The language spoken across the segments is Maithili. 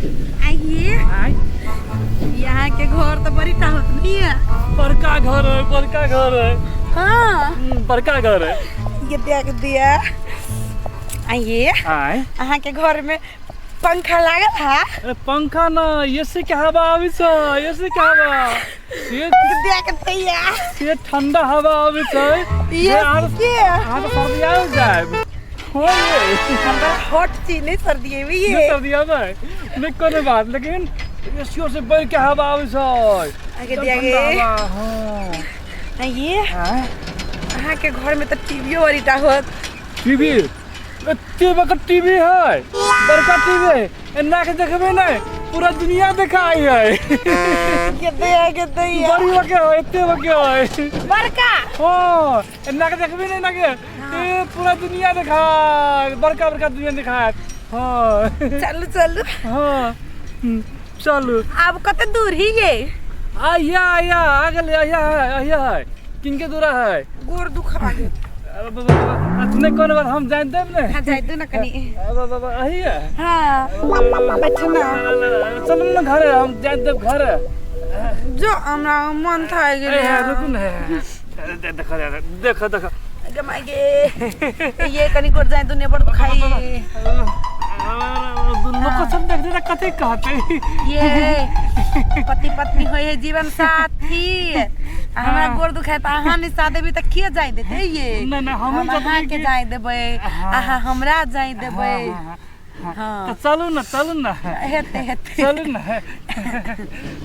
आइए। आय। यहाँ के घर तो बड़ी टा होत नहीं है। बड़का घर है, बड़का घर है। हाँ। बड़का घर है। ये देख दिया। आइए। आय। अहाँ के घर में पंखा लागल है? अरे पंखा ना, एसी के हवा आबै छै, एसी के हवा। से देख दिया। से ठंडा हवा आबै छै। ये के? अहाँ तऽ सर्दी आबि जायब। हाँ ये। हमरा हॉट चीज नहीं सर्दी आबै ये। नहीं सर्दी आबै? नहीं कोनो बात, लेकिन एसीओ से बढ़ के हवा आबै छै। आगे एकदम दिया ठंडा गे। हवा, हाँ। आइए। आँय? अहाँ के घर में तो टीवीओ बड़ीटा होत। टीवी? एते बड़का टीवी है, बड़का टीवी है, एना के देखबे नहीं, पूरा दुनिया देखाई है। के दे, के दे। बड़ी बड़के है, एते बड़के है। बड़का? हाँ, एना के देखबे नहीं, एना के। ए, पूरा दुनिया देखाय, बड़का बड़का दुनिया देखाय। हाँ। चलू, चलू। हाँ, चलू। आब कते दूर ही ये? आया, आया, आ गेलै, आया है, आया है। किनके दूरा है? गोर दुखा गेल। अब, अब, अब, अब, नहीं कोनो बात, हम जान देब ने। हाँ, जाय दू ना कनी। अब, अब, अब, अही है। हाँ, बैठू ना। चलू ना घरे, हम जान देब घरे। जो हमरा मन थाकि गेल। ए, हे, रुकू ने। देखो, देखो, देखो, देखो। गे my गे। ये कनी गोर जाय दुनिया बड़ दुखाई। लोक सब देख दे कते कहते। ये पति पत्नी होय है जीवन साथी। आ हमरा हाँ। गोर दुखाय त अहाँ नहीं साथ देबी त के जाय देते ये? नहीं, नहीं, हम हम अहाँ के जाय देबै, हाँ। अहाँ हमरा जाय देबै। हाँ, हाँ, हाँ। हाँ। त चलू ना, चलू ना। हेतै, हेतै। चलू ना।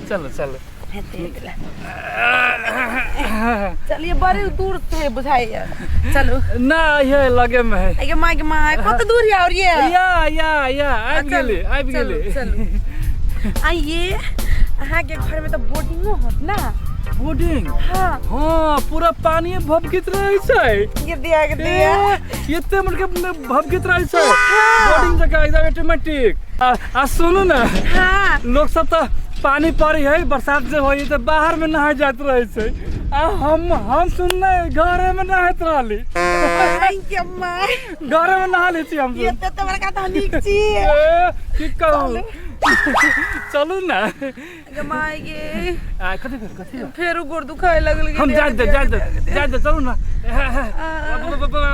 चलू, चलू। हेतै, हेतै। चलिए, बड़ी दूर से बुझाइए। चलू। ना, ये लगे में है। अगे माय के my, कत दूर है और ये? या, या, या, आबि चलू, गेलै, आबि चलू, गेलै। चलू। आइए, अहाँ के घर में तो बोर्डिंगो होत ना? बोर्डिंग? हाँ। हाँ, पूरा पानी भभकित रहै छै। ये दिया, ये दिया। ए, एते मन के भभकित रहै छै। हाँ। बोर्डिंग जकाँ एकदम ऑटोमेटिक। आ सुनू ना। हाँ। लोग सब तो पानी पड़ी है, बरसात जे होई त बाहर में नहाय जात रहै छै। आ हम सुनने घरे में नहाइत रहली। आई के माय। घरे में नहा लै छी हम। ये त बड़का धनिक छी। ए, की कहू? चलू ना। गे my गे। आ, कथी भेल, कथी भेल? फेरो गोर दुखाय लगल गे। हम जाय दे, जाय दे, जाय दे, चलू ना।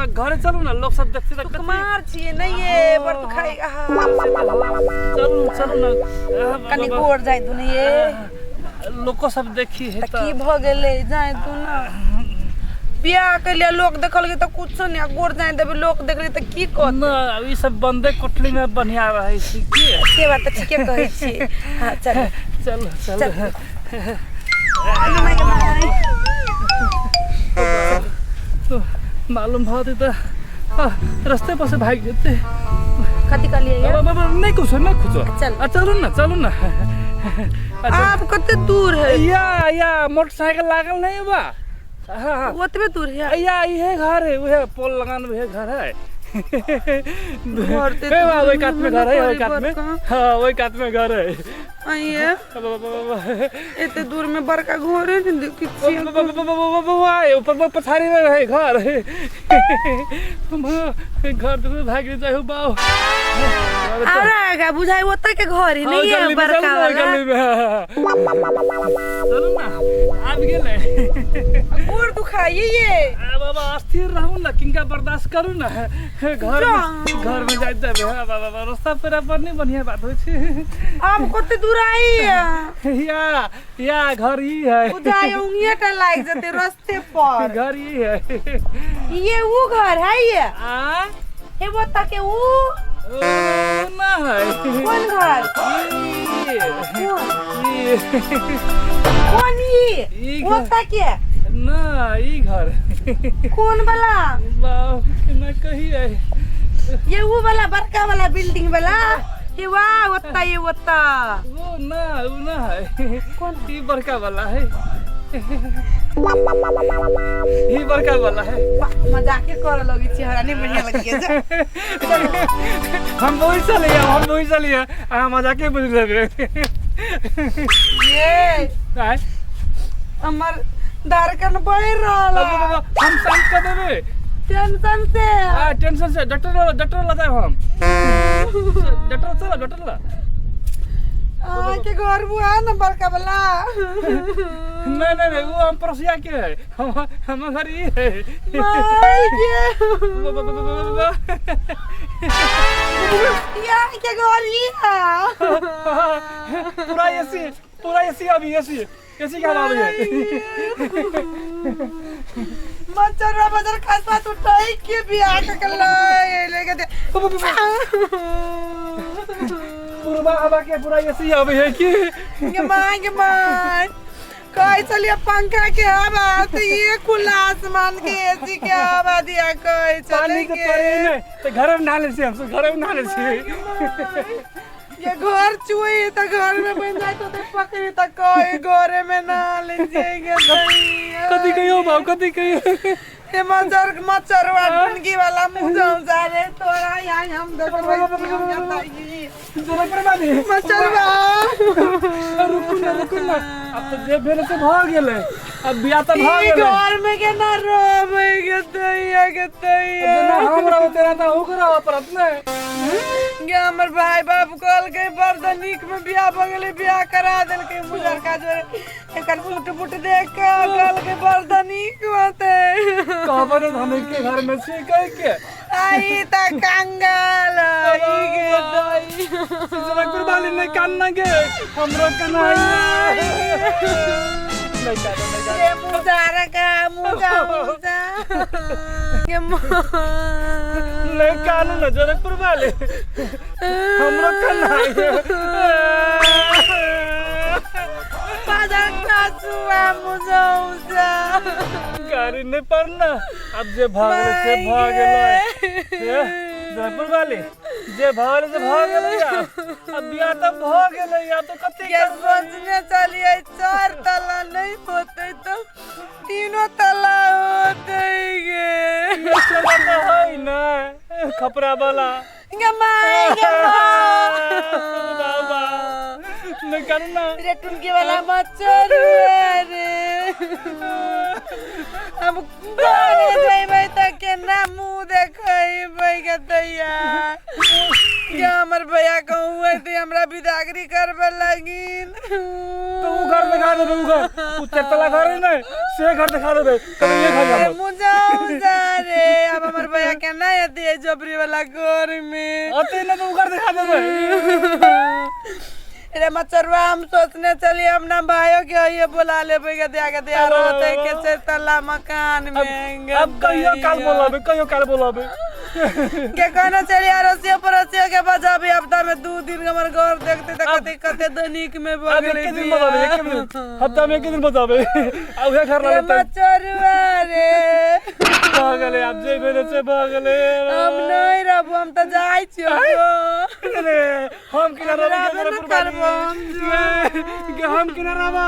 घरे चलू ना, लोग सब देखते त कथी? कुमार छियै नै ये, बड़ दुखाय। आहा। चलू, चलू ना। कनी गोर जाय दू ने ये। लोको सब देखी है त की भ गेलै, जाय दू ना। बियाह के लिए लोग देखल त कुछो नै, आ गोर जाय देबै लोक देखलै त की कहतै? ना, ई सब बंदे कोठली में बढ़िया रहै छै की? से बात त ठीके कहै छी। हाँ, चलू। चलू, चलू। चलू। मालूम भऽ जेतै त रस्ते पर से भागि जेतै। कथी कहलियै ये? अब, अब, अब, नहीं कुछो, नहीं कुछो। चल। आ, चलू ना, चलू ना। अच्छा। आप कते दूर है? या, या, मोटरसाइकिल लागल नहीं बा। हाँ, हाँ। ओतबे दूर है? या, इहे घर है, उहे पोल लगान उहे घर है। घर ते ए, बा, ओहि कात में घर है, ओहि कात में। बड़का। हाँ, ओहि कात में घर है। आइए। अब, अब, अब, अब। एते दूर में बड़का घर है, नहीं देखै छियै। अब, अब, अब, अब, अब, अब, अब, आए, ऊपर पर पछाड़ी में रहे घर। घर तो भागि जाइ हो बाऊ। आरा आगा बुझाइ ओतऽ के घर है, हाँ, नहीं है गली में बड़का चलू ना, वाला। गली में। चलू ना, आबि गेलै। गोर दुखाइए ये। आ बाबा, अस्थिर रहू ना, किनका बर्दाश्त करू ना। घर में जाइत देबै। हाँ, बाबा, बाबा, रास्ता पेरा पर नहीं बढ़िया बात होइ छै। आब कते दूर आई है? या, या, घर ही है। बुझाइ उंगिए टा लागि जेतै रस्ते पर। घर ही है। ये ऊ घर है ये? आ? हे वो तक के ऊ? ओ, ना है। कौन घर? ये। कौन? ये। कौन ये? ई वो घर। तक के? ना, ई घर। कौन वाला? बाप, ना कही है। ये वो वाला बड़का वाला बिल्डिंग वाला? हे वाह, ओत्ता ये ओत्ता। वो ना, वो ना है। कौन? ई बड़का वाला है। ई बड़का वाला है। मजाके करऽ लगै छी, हमरा नहि बढ़िया लगैया। जा। हम वही चलिए, हम वही चलिए। अहाँ मजाके बुझि लेबै। ये। आय। हमर धड़कन बढ़ि रहल है। अब, अब, अब, हम शांत कऽ देबै। टेंशन से। आ, टेंशन से डॉक्टर, डॉक्टर लग जाएब हम। डॉक्टर चलो, डॉक्टर लग। अहाँके घर बुआ ने बड़का वाला। नहीं नहीं नहीं, वो हम पड़ोसिया के है, हम हमर घर ई है। माय गे, यहाँ के घर ई है। पूरा एसी, पूरा एसी, अभी एसी, एसी के हवा है। मच्छर मच्छर खासमा उठाई के बियाह के लय लेके दे। पूर्वा हवा के पूरा एसी आवे है की। गे माय, गे माय, कहै छलियै पंखा के हवा तऽ ये खुला आसमान के एसी के हवा दिया कहै छलै। पानी के पड़े नहीं तो घर में नहा ले छी, हम सब घर में नहा ले छी। ये घर चुई तऽ घर में बन जाए तो पकड़ी तऽ कहे घरे में नहा ले छियै। कथी कहियो बाबू, कथी कहियो? ये मच्छर मच्छरवा टुनगी वाला मुंह जा रे तोरा, यहाँ हम देखबै। जनकपुर बानी मच्छरवा। रुकू ना, रुकू ना, अब तो जे भेल से भऽ गेलै, अब बियाह तऽ भऽ ई गेलै। घर में केना रहबै गे दैया, गे दैया? जेना हम रहब तेना तऽ अहूँ के रहऽ पड़त ने। गे हमर भाई बाप कहलकै बड़ नीक में बियाह भऽ गेलै, बियाह करा देलकै मुजरका जोरे, एकर फुट फुट देख के कहलकै बड़ नीक होतै। कहबै ने धनिक के घर में छी कहि के। आई तऽ कंगाल ई गे दै। जनकपुर वाली, नहीं कान गे, हमरो कना नहीं कानो, नहीं कानो। रे मुजार का मुजा मुजा गे। नहीं कानू ना जनकपुर वाले, हमरो कना। बाजार कासुआ मुजा मुजा। गाड़ी नहीं पड़ना, अब जे भागले से भाग गेलै। जनकपुर वाली, जे भागले से भाग गेलै, अब बियाह तऽ भऽ गेलै, आब तऽ कते के सोचने चलिए 4 तला नहीं होते तो 3 तला होते गे। चला तऽ है ने खपरा वाला। गे माय, गे बाबा, नहीं करना। रे टुनकी वाला मच्छर रे, हम घरे जइबै तऽ केना मुँह देखैबै गे दैया? गे हमर भैया कहूँ हेतै हमरा बिदागरी करबे लगिन। तो उ घर दिखा देबै, उ घर, उ चारि तला घर है ने, से घर दिखा देबै, कभी ये घर जाबो। मुजा मुजा रे, अब हमर भैया केना एतै झोपड़ी वाला घर में? अते ने तऽ उ घर दिखा देबै। रे मच्छरवा, हम सोचने चलिए अपना भाइयों के ये बुला लेबै के दिया के दिया रहते के चारि तल्ला मकान में। अब कहियो काल बोलाबे, कहियो काल बोलाबे। के कहने चलिए अड़ोसियो पड़ोसियो के बजाबी, हफ्ता में 2 दिन हमर घर देखते तऽ कते कते धनिक में भऽ अब गेलै। एक दिन बजाबे, एक दिन, हफ्ता में एक दिन बजाबे, आ उहे घर रे लगतै। मच्छरवा रे, भऽ गेलै, आब जे भेलै से भऽ गेलै। हम नहीं रहबो, हम तऽ जाइ छियौ। रे हम केना रहबै? रहबे न करबो हम। गे हम केना रहबै?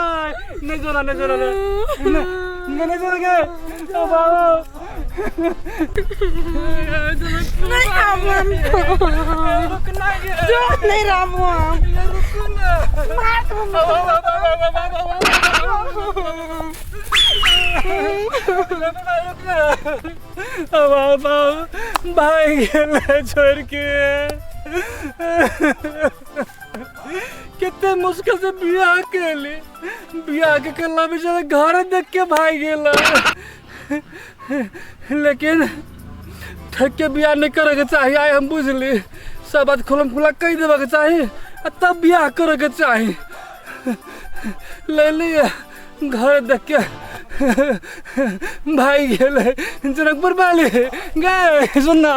नहीं जोरा, नहीं जोरा, नहीं नहीं जोरा गे, ओ बाबा। नहीं आबो हम। रुक ना गे। जो नहीं रहबो हम। रुक ना। मार बाबा, भाई गेलै छोड़ के, कितने मुश्किल से बियाह केली, बियाह के कल्ला बेचारा घर देख के भाग गेला। लेकिन ठक के बियाह नहीं करे के चाही, आइ हम बुझली। सब बात खुलम खुला कहि देबे के चाही आ तब बियाह करे के चाही। ले लिए घर देख के भाई गेलै। जनकपुर वाली गे, सुनना।